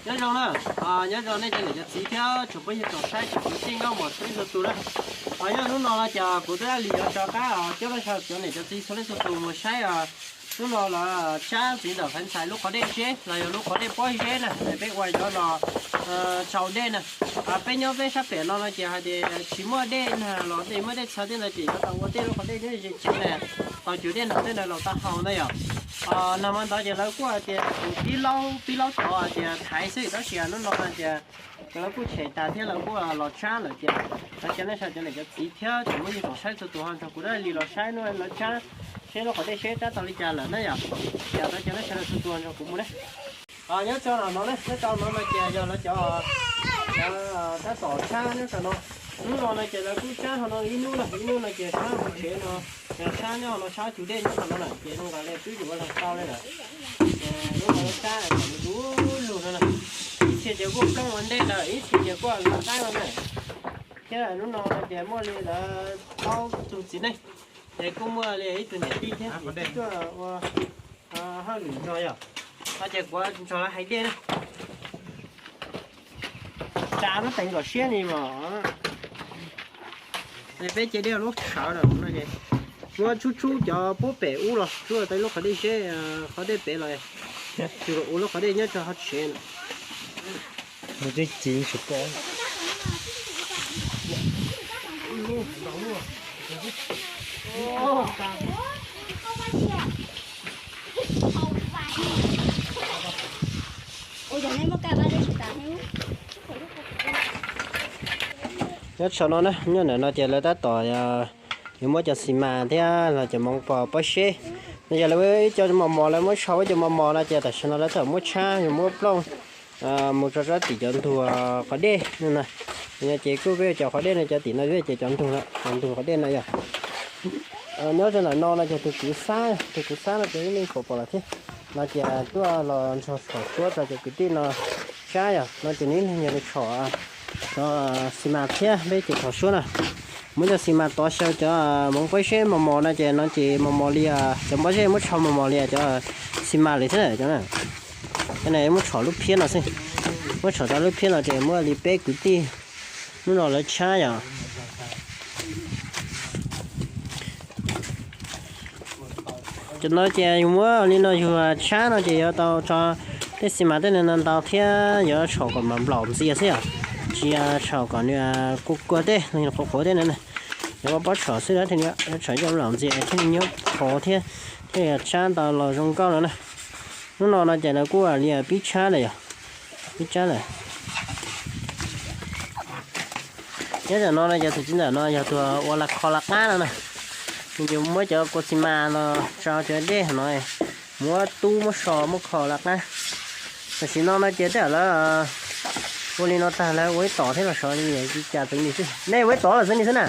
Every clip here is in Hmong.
Nyob zoo na, nyob zoo nej cov niam cov txiv thiab tsoom phooj ywg tsoom saib tsoom kwv tij nkauj muam txhua leej txhua tus na. Nyob hnub no no ces kuv twb li yuav rov qab coj nej cov niam cov txiv txhua leej txhua tus mus saib hnub no lawv tsab ntxiv ntawm Faiv Ntxhais lub qhov dej zeb los yog lub qhov dej pob zeb na, peb ua cov no tsau dej na. Peb nyob peb sab pem no no ces hais tias tsis muaj dej na los tej muaj dej txhawv tej ntawd ces yuav tau ua tej lub qhov dej nyob ze tsev na, tau cug dej nag tej ntawd los tau haus na yom. Nag hmo ntawd ces lawv kuj hais tias tus tib laub pib laub tod hais tias thaiv xwb tab sis hnub no hais tias lawv kuj tshem tas thiab lawv kuj los tsab lawm ces thov caw nej sawv cov niam cov txiv thiab tsoom phooj ywg tsoom saib txhua tus ho nrog kuv dab li los saib hnub lawv tsab seb lub qhov dej seb tsab tau li cas lawm na yom. Ces thov caw nej sawv daws txhua tus nrog kuv mus na. Nyob tso no no ne, nyob tso no no ces yog lawv cov tab tom tsab nyob tso no. Hnub no no ces lawv kuj tsab ho no ib hnub no, ib hnub no ces tsab hauv tsev no, tsab nyob no tsab cug dej nyob no na ces zoo nkaus li twb yuav los tau li lawm. Lub no lub tsab kom du lug no na. Ib txhia ces kuj plooj ua ntej lawm, ib txhia ces kuj lawv qaib no na. Thiab hnub no no ces muaj li lawv plaub tug txiv neej, ces kuj muaj li ib tug niam tij thiab tuaj ua hauj lwm nrog yom. No ces kuv nrog lawv hais dej na. Tsa lub teev kom siab li mas. Peb ce dej lub tshawv no ces muab tshub tshub cov puab pem ub los tshub tau lub qhov dej seb qhov dej pem los tsuas ua lub qhov dej nyob rau hauv tsev. Nyob tso no na, nyob ntawm no ces lawv tab tom yuav muab cov xi mas thiab los cov moov pos pob seb no yog lawv ib co mos mos lawv muab tsho ib co mos mos no ces tam sim no lawv txawm muab tshab yuav muab plooj mus rau sab tim cov ntug qhov dej no na. Ces kuj peb cov qhov dej no cov tim no peb ces cov ntug, cov ntug qhov dej no yog. Nyob rau ntawm no no ces tus kwv Xab, tus kwv Xab no ces ib leeg pom pom lawm thiab. No ces tuaj los nrog tshom suab rau cov kwv tij no tsab yom, no ces nws ib leeg yog tus tshom xi mas thiab peb ces tshom suab na. Muab cov xi mas tov xyaw cov moov pob seb mos mos no ces no ces mos mos li cov pob zeb muab tsho mos mos li cov xi mas li xwb na. Cov no muab tshom lub phiab no xwb, muab tshom tau lub phiab no ces muab li peb kwv tij hnub no lawv tshab yom. Cov no ces yus muab li no yus tshab no ces yuav tau tso tej xi mas tej no ntau thiab yuav tshom kom mam nplaum ntxias xwb yom, tsis tshom kom nws kuj kuag tej qhuav qhuav tej no. Yuav ua pob tshom xwb thiaj yuav tshom coj nplaum ntxias thiaj nyob qhov thiab thiaj tshab ntau los zoo nkauj no na. Hnub no no ces lawv kuj li pib tshab lawm yom, pib tshab lawm. Nyob ntawm no no yog tus txiv ntawm no yog tus ua la kho la qab no na. Nws ces muab cov kua xi mas no tso cov dej no, muab tub muab so muab kho la qab. Tam sim no no ces tej lawv ua li no tag lawv ua ib tom thiab los sov li cas txeev li xwb. Nej ua ib tom los txeev li xwb na.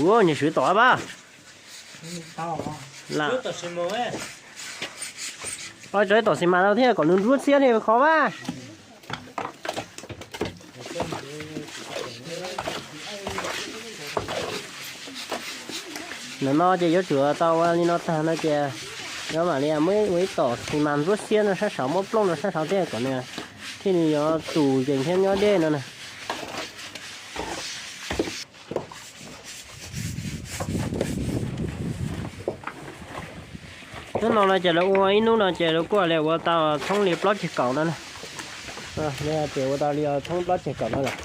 Ua niag swv tom pab. Ua tso ib tom xi mas tau thiab kom nws ntsuab xiab li qhov pab. Ntawm no ces yuav tsum tau ua li no tag no ces yuav mam li muab ua ib tom xi mas ntsuab xiab no sab saud, muab plooj no sab saud thiab kom nws thiaj li yuav tus yees thiab nyob deb no na. Hnub no no ces lawv ua ib hnub no ces lawv kuj li ua tau thoob li plaub ceg kaum no na. Ces ua tau li thoob plaub ceg kaum no lawm.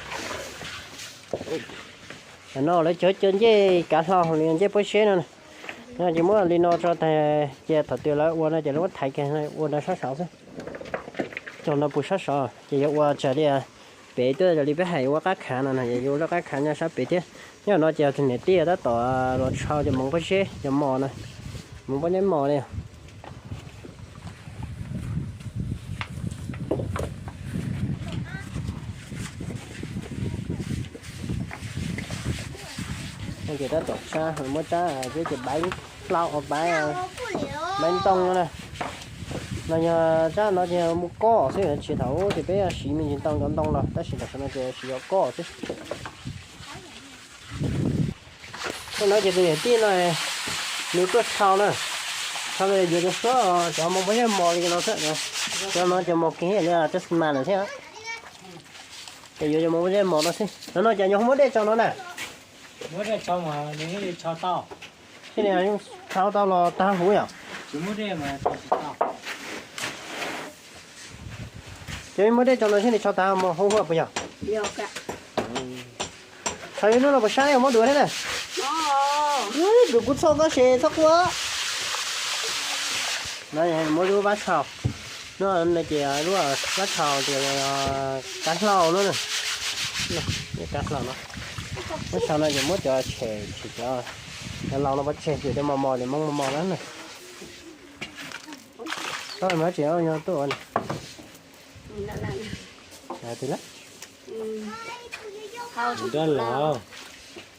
No lawv cov cov ncej kav hlau li ncej pob zeb no na. Ces muab li no tso tag ces thaum twg lawv ua no ces lawv muab thaiv kiag ua ntawd sab saud xwb. Cog no pus sab saud ces yuav ua tsam li pem tuaj li peb hais ua qab khav no na, yuav ua lub qab khav nyob sab pem thiab. Nyob no ces tus niam tij tab tom los tshau cov moov pob zeb cov mos na, moov pob zeb mos li. Ces tab tom tsab, muab tsab peb ces paiv plaub paiv, paiv ntoo no na. No yog tsab no ces mus koj xwb, tsis thaum ub ces peb siv me ntsis ntoo cov ntoo los tab sis tam sim no ces siv cov koj xwb. Tej no ces tus niam tij no nws tuaj tshau na. Thaum yuav cov suab cov mos pob zeb mos li no xwb. Cov no cov mos kiag li cov xi mas lawm thiab. Ces yuav cov mos pob zeb mos no xwb. No no ces yuav muab dej tso no na. Thiaj li tshau tau los tag huv yom. Ces muab dej tso no thiaj li tshau tag mos huv huv puas yog? Tshau ib hnub no puas sab muab duav thiab na. Duav kuv txhoj koj ces txhob quaj. No muab lub vab tshau. No ces lub vab tshau tias kab hlau no. Kab hlau no. Muab tshau no ces muab cov tshem, tshem cov laus no pov tseg, tshem cov mos mos ces muab mos mos na. Tsis tuaj.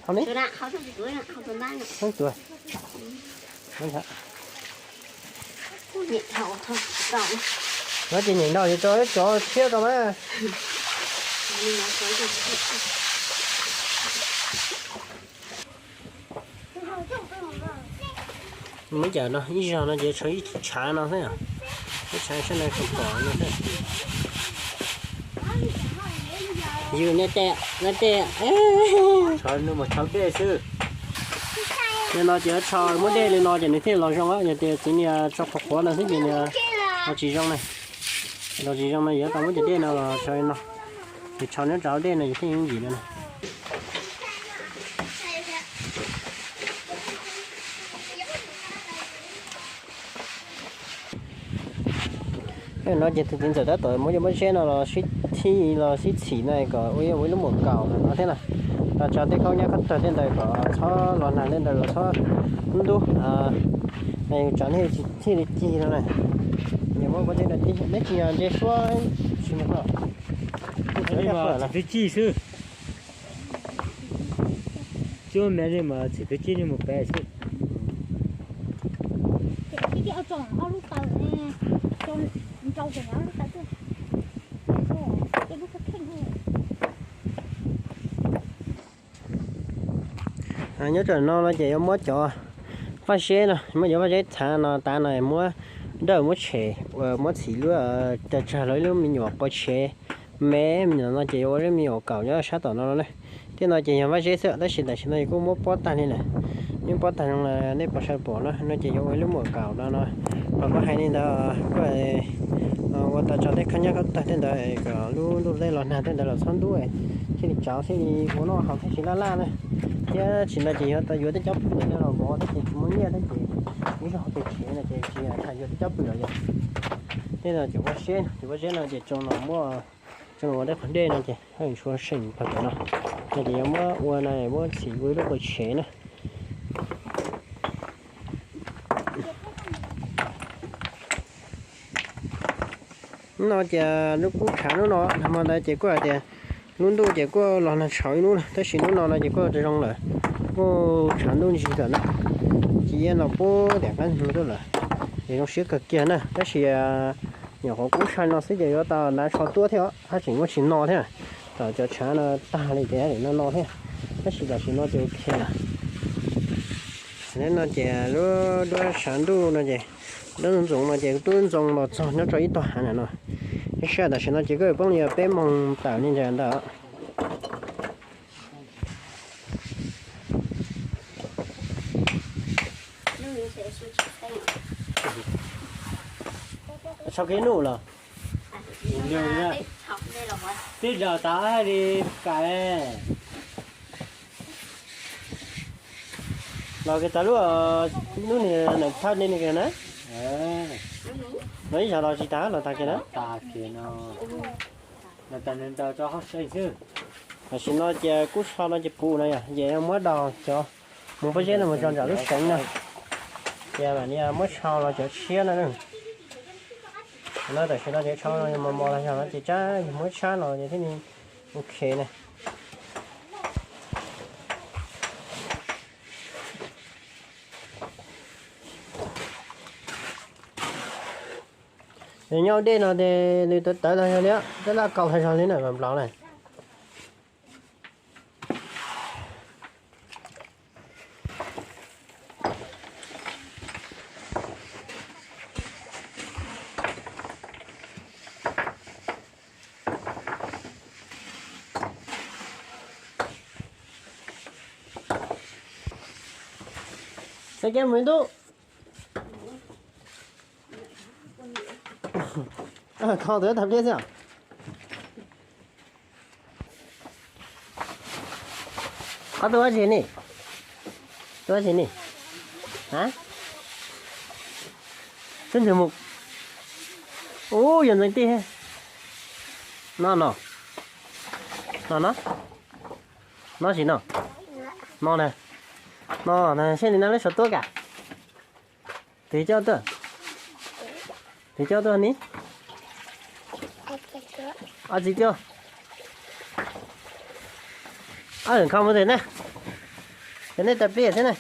Hau li. No ces nyeem nrau ces tso ib cov tshiab rau mas. Muab cov no ib zaug no ces tshau ib tshav no xwb. Ib tshav sab no tshau pom no xwb. Yus nej tej, nej tej, tshau dej xwb. Li no ces tshau muab dej li no ces nws thiaj los zoo. Yog tias txiv niag tshau qhuav qhuav no xwb ces nws los tsis zoo na. Los tsis zoo no yuav tau muab cov dej no los tshau li no. Ces tshau nyob rau dej no ces thiaj yooj yim no na. No ces tus txiv ntxawm tab tom muab cov pob zeb no los sib thij los sib txhim no kom ua ib lub muam kaum no thiab na. Los tso tej khaub nyab khaub tawg tej ntawd kom txhob los nag tej ntawd los txhob ntub. Tsam thiaj li cig no na. Ces muab pob zeb no tib, neb tsis yog ntse suab tsis mus tau. Tsis twv cig xwb. Cuab me li mas tsis twv cig li mus pem xwb. Nyob rau no no ces yuav muab cov vaj zeb no, muab cov vaj zeb txhav no tav no muab dawj muab tshem, muab txhim lub, tsawg tsawg los ib lub me nyuam qua tshev me me no ces yuav ua lub me nyuam kaum nyob sab tom no no na. Tej no ces yog vaj zeb xwb tab sis tam sim no kuj muab pob tag li lawm. Muab pob tag zoo li nej pom sawv pom no no ces yuav ua ib lub muam kaum no no. Ho kuv hais li ntawd kuj ua tau tso tej khaub nyab khaub tawg tej ntawd kom lub ntuj dej los nag tej ntawd los txhob ntub, thiaj li tsauv thiaj li ua noj haus thiaj tsis laj laj na. Thiab tam sim no ces yuav tau yuav tej cov pwm no los vov thiab ces muaj nyiaj thiab ces ib zaug pes tshev no ces tsis tham yuav tej cov pwm los yog. Tej no ces vaj zeb, ces vaj zeb no ces tsoo los muab, tsoo los ua tej qhov dej no ces tshuav seem pawg tam no. No ces yuav muab ua no muab txhim ua ib lub qua tshev na. No ces lub kub tshav hnub no nag hmo ntawd ces kuj hais tias lub ntuj ces kuj los nag tshauv ib hnub na tab sis hnub no no ces kuj zoo lawm, kuj tshav ntuj ntsig lawm na. Ces yeej los puag tim qab hnub tuaj lawm, ces zoo siab kawg kiag na tab sis nyuam qhuav kub sai no xwb ces yuav tau hnav tsho tuab thiab os, haj tseem muaj tsis no thiab. Tom cov tshav no tag li ces haj tseem no no thiab, tab sis tam sim no ces ok lawm. No ces lub duab tshav ntuj no ces, duab ntxoov no ces twb ntxoo los txog nyob rau ib tog hav na no. Ib sij hawm tam sim no ces kuj poob li peb moos tawm li ntawd ntag. Sau kev nuj los, twb zos tas li pais. Los kiag tag lub, lub niag nam thawj ne kiag na. Los ib zos los tsis tas los tag kiag na. Tam sim no ces kub tsho no ces puv no yog ces muab daus cov mus pob zeb no mus tso nram lub seev no. Ces mam li muab tsho los cov tshiab no. No tam sim no ces tsho no mos mos los yog no ces tsab yus muab tshab los ces thiaj li ok na. Nws nyob dej no ces nws tawv tawv los yog li, twb laj kaus tag zog li na, nplaum na. Nqa kiag mus ib ntus. Kho tus tag pliab xwb. Qhov tus ua tsi ne? Tus ua tsi ne? Ha? Twb ntws mus. Ub, yog ntxeev tij. No no. No no. No tsis no. No na. No na, seb li no lub suav tuab kam. Twg coj tuaj? Twg coj tuaj ni? Ob txiv tuaj. Ob, kho mus ntawm na. Cov nej tawm pliaj xwb na.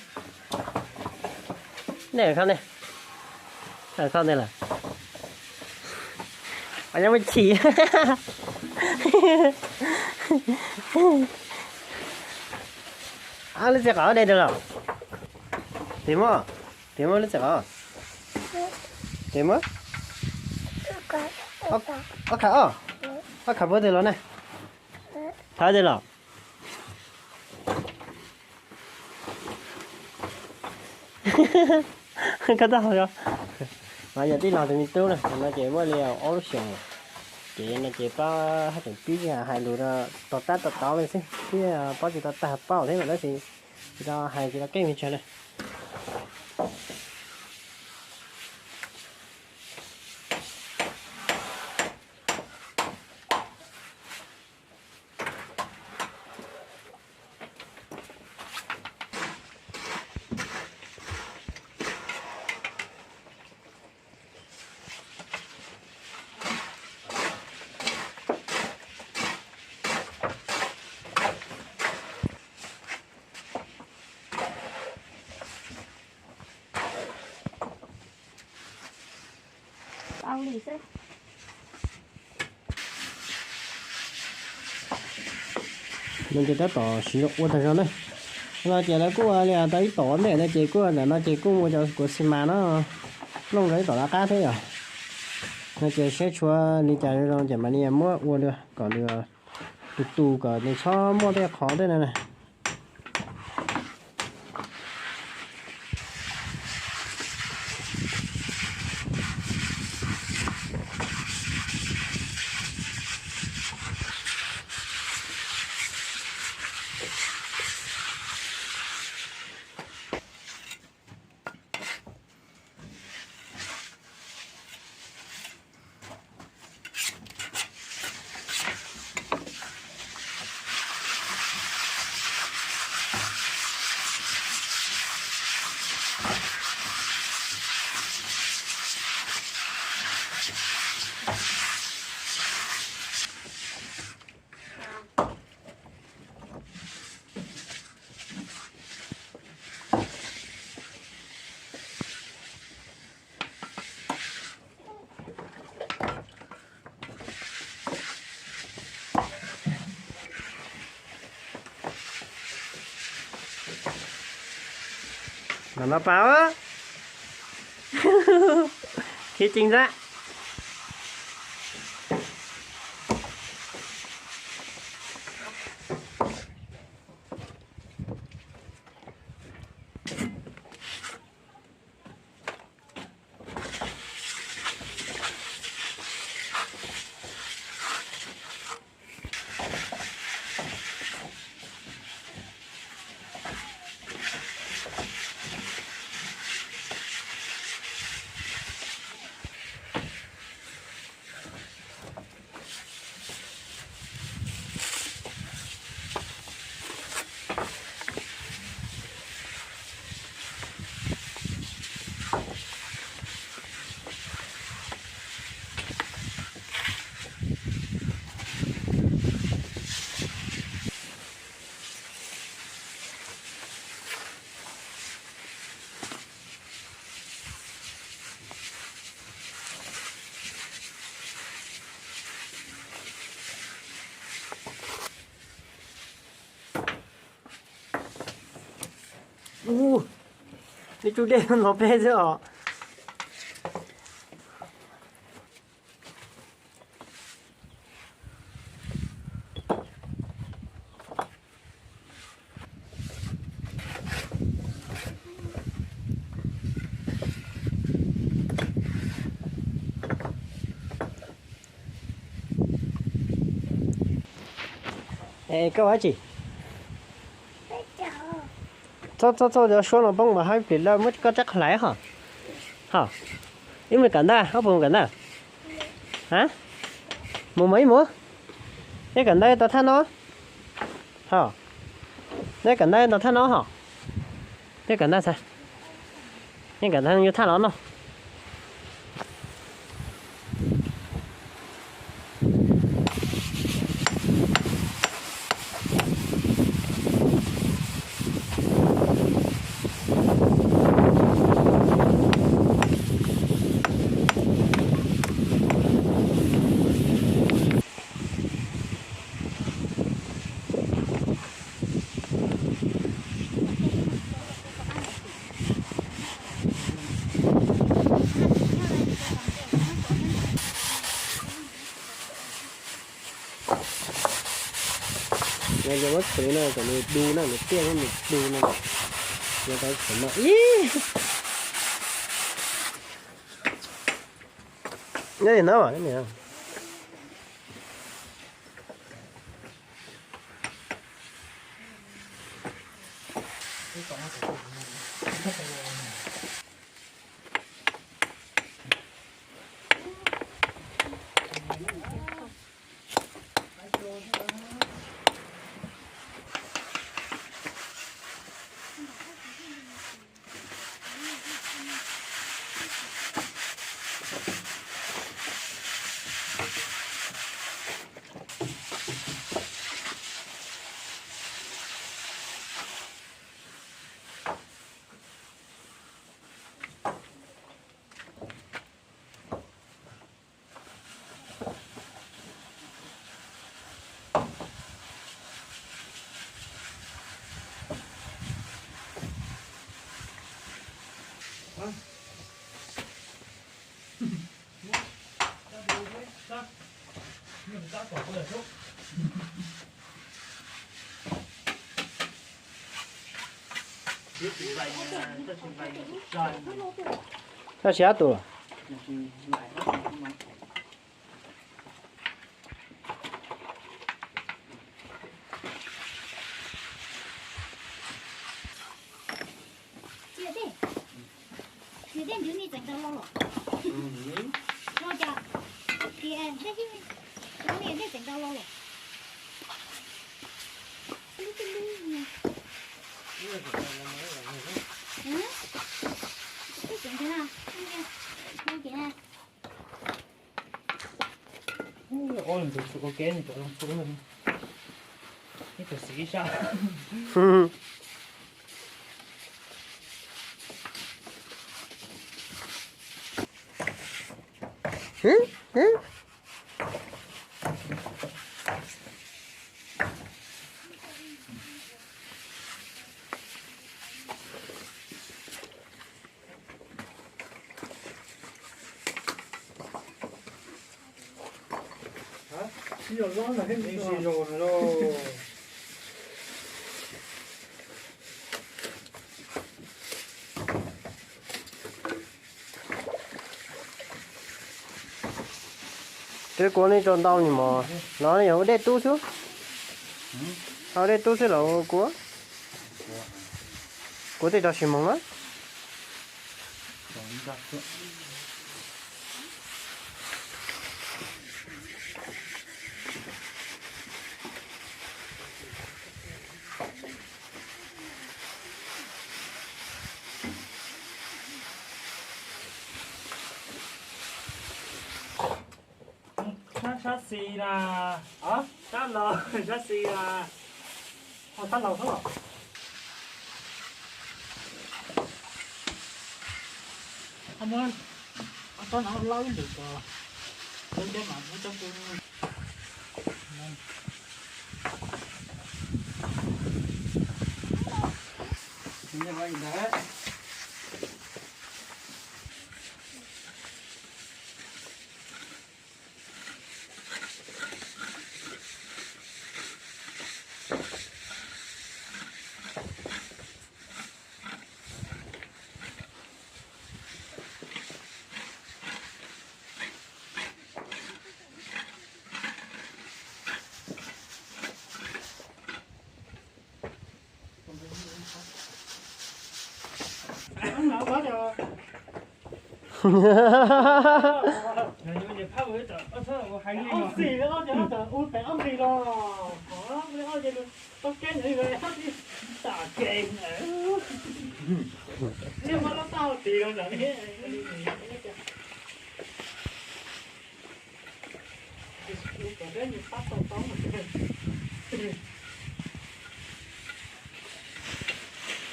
Nej kho ne. Kho ntawd lawm. Nyob muaj chim. Lub txiv qaub de rau los? Tis muab, tis muab lub txiv qaub. Tis muab. Ob khav os. Ob khav puab twg los na? Thawv twg los? Koj tab hau yog. Mas yog tij laug tus me tub na, no ces muaj li ob lub xyoos, ces no ces pab haj tseem pib hais lus rau tau tab tau tau li xwb, pib pab tsis tau tag paub thiab mas tab sis tsis tau hais tsis tau keej pes tsawg na. No ces tab tom siv ua tag zog na. No ces lawv kuj ua li tau ib tom ntej no ces kuj ntawm no ces kuj muaj cov kuv xi mas no plooj rau ib tom lawv qab thiab yom. No ces seb tshuav li cas zoo zoo ces mam li muab ua dua kom nws tu tu kom nws txhob muaj tej qhov tej no na. Los no pas, khi cing ntag. Ub, neb tsub dej los peb xwb os. Koj ua dab tsi? Txhob txhob txhob cov suab no poob mas hab plis lawm muab koj rab qhov hlais hos. Hos, ib mus kawm ntawv, ob puas mus kawm ntawv? Ha, mus mas ib mus. Neb kawm ntawv tau thaj no. Hos, neb kawm ntawv tau thaj no hos. Neb kawm ntawv txha, neb kawm ntawv yuav thaj los no. Yog muab txwv no kom nws du na, nws tiaj nws du no. Yog tau txwv no ib, nyob li no. Tab sis ab tus. Txiv dej, txiv dej ntswv nej tseem tau lo los? Lo cas? Txiv dej, nej tseem tau lo los? Tseem txiv na, txiv na. Ua tus txus ua ke nws cov loo txus na. Ib tug xis ib sab. Twb kuv nej tso ntau ni mos, los yog ua dej tub xwb. Ua dej tub xwb los kuv, kuv tej tso sis moos na. Sab xis na, sab laug, sab xis na, ho sab laug xwb los. Muab tsob no lawb ib lwm kom lawv cov mam muab cov ku.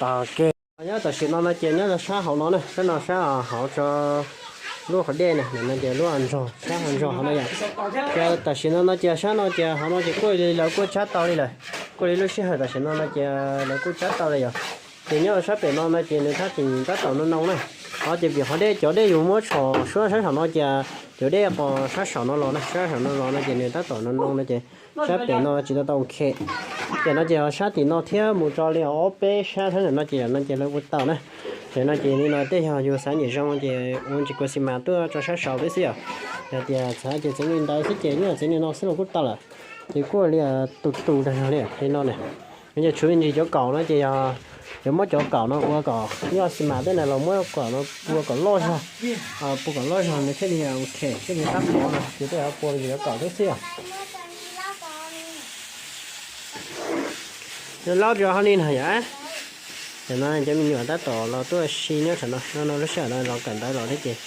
Tag kis. Nyob tam sim no no ces nyob rau sab hauv no na, sab no sab hauv tso lub qhov dej na, no ces lub nrog sab hauv nrog hauv no yom. Ces tam sim no no ces sab no ces hauv no ces kuj li lawv kuj tsab tau li lawm, kuj li lub sij hawm tam sim no no ces lawv kuj tsab tau li yom. Ces nyob rau sab pem no no ces nws tab tom tab tom no no na. Ho ces vim qhov dej cov dej yus muab tshom suab sab saum no ces cov dej qos sab saum no los na, sab saum no los no ces nws tab tom no no no ces sab pem no tsis tau tau khe. Ces no ces sab tim no thiab mus tso li ob peb sab sab no ces no ces lawv ua tau na. Ces no ces li no tej yog yus xav nyiam zoo ces ua ntsis kua xi mas tuaj tso sab saud thiab xwb yom. Yog tias xav ces txeev li ntawd xwb ces yog txeev li no xwb los kuj tau lawm. Ces kuj li tus tus dag zog li li no na. Yog tshuav me ntsis cov kaum no ces yog yuav muab cov kaum no ua kom yog xi mas tej na los muab kom no ua kom loj zog, ua kom loj zog nws thiaj li ua khe thiaj li qab qhov no ces tej pua me ntsis cov kaum thiab xwb os. Laub rau hauv li no yom. Tam no cov me nyuam tab tom los tuaj si nyob saum no, no lub sij hawm no los kawm ntawv los thiab ces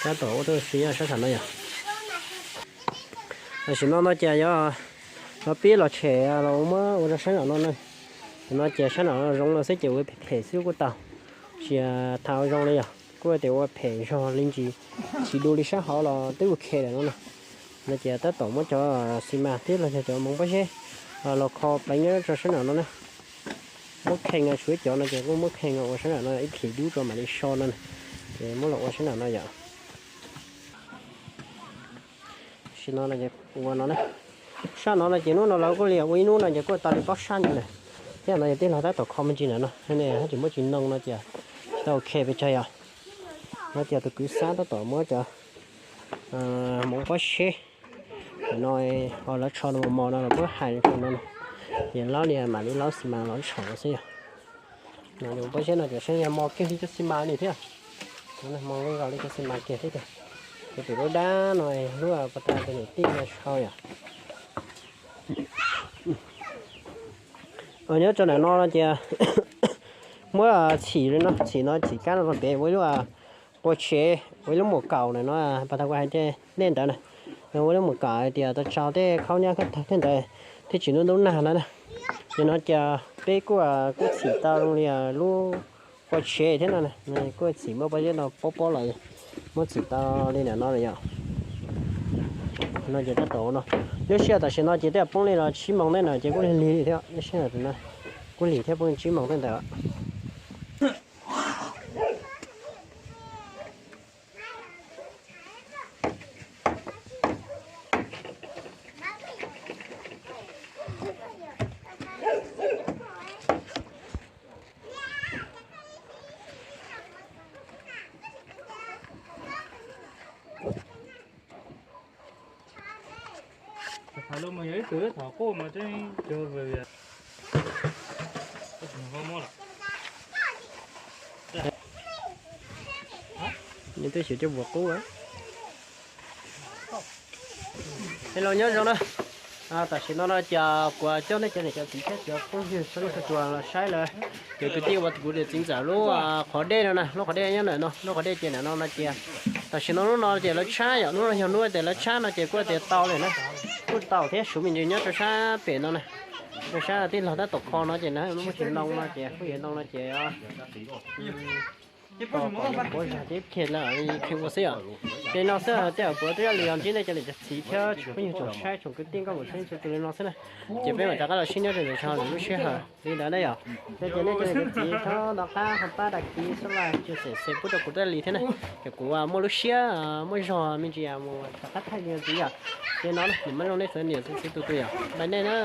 tab tom ua tuaj si nyob sab saum no yom. Tam sim no no ces yog los pib los tshem los muab ua rau sab nram no na. Tam no ces sab nram no zoo no xwb ces ua phem phem xwb kuj tau, tsis tau zoo li yom, kuj tias ua phem zog li ntsis, tsis du li sab hauv los twb ua khe lawm no na. No ces tab tom muab cov xi mas thiab los yog cov hmoov pob zeb los kho pleev nyob rau sab nram no na. Muab kheej, tshuav ib cov no ces kuj muab kheej ua sab nram no ib phim dub rau mam li so no na. Ces muab los ua sab nram no yom. Tam sim no ua no na. Sab no no ces hnub no lawv kuj li ua ib hnub no ces kuj tau li plaub sab ntawd lawm. Thiab no yog tij laug tab tom kho me ntsis ntawm no, hab tsis muab tsis noo no ces tau khe pes tsawg yom. No ces tus kwv Xab tab tom muab cov hmoov pob zeb no, ho lawv tsho no mos mos no los muab hais rau no, ces laub li mam li laub xi mas los tsham xwb yom. No pob zeb no ces saib yog mos kiag li cov xi mas li thiab. Mos nkaus li cov xi mas kiag thiab tiag. Ces tus dab dab no lub pas tas tus niam tij no sau yom. Nyob rau ntawm no no ces muab txhim li no, txhim no txhim kab no rau pem ua ib lub qua tsev, ua ib lub muam kaum ntawm no, pas tas kuv hais tias nej ntawd na, ua lub muam kaum hais tias tau tsau tej khaub nyab khaub taug tej ntawd thiaj tsis ntub ntub nag no na. Ces no ces peb kuj kuj txhim tau li lub qua tsev thiab no, kuj txhim muab pob zeb no pob pob los muab txhim tau li ntawm no lawm yom. No ces tab tom no, lub sij hawm tam sim no ces twb poob li los tsib moos ntej na ces kuj lig lig thiab, lub sij hawm no kuj lig thiab, poob tsib moos ntej ntawd. Nws twb xyuas coj vuas qub. Hello nyob zoo na. Tam sim no no ces kuv coj nej cov niam cov txiv thiab cov phooj ywg txhua leej txhua tus los saib lawm, ces kwv tij uas kuv niam txiv ntxawm lub qhov dej no na, lub qhov dej nyob ntawm no, lub qhov dej ces ntawm no no ces tam sim no lub no ces lawv tshab yom, lub no yog lub tias lawv tshab no ces kuj tias tau lawm na. Kuj tau thiab, suav me ntsis nyob rau sab pem no na, rau sab tij laug tab tom kho no ces na, muaj tsis ntoo no ces kuj yuav ntoo no ces kuv zag tib khe lawm khe ua xwb os. Ces no xwb, tej zaum kuv twb yog li os, ntsib nej cov niam cov txiv thiab tsoom phooj ywg tsoom saib tsoom kwv tij nkauj muam txhua leej txhua tus li no xwb na. Ces peb mam rov qab los sib nyob rau ntawm no lwm lub sij hawm li ntawd na yom. Ces nej cov niam cov txiv thov noj qab qhov pab dag kis subscribe chia sẻ pub rau kuv thiaj li thiab na. Ces kuv muaj lub siab muaj zog me ntsis mus rov qab thaij li ntxiv yom. Ces no nws muaj zoo nej txhua niam txhua txiv tus tus yom, bye nej na.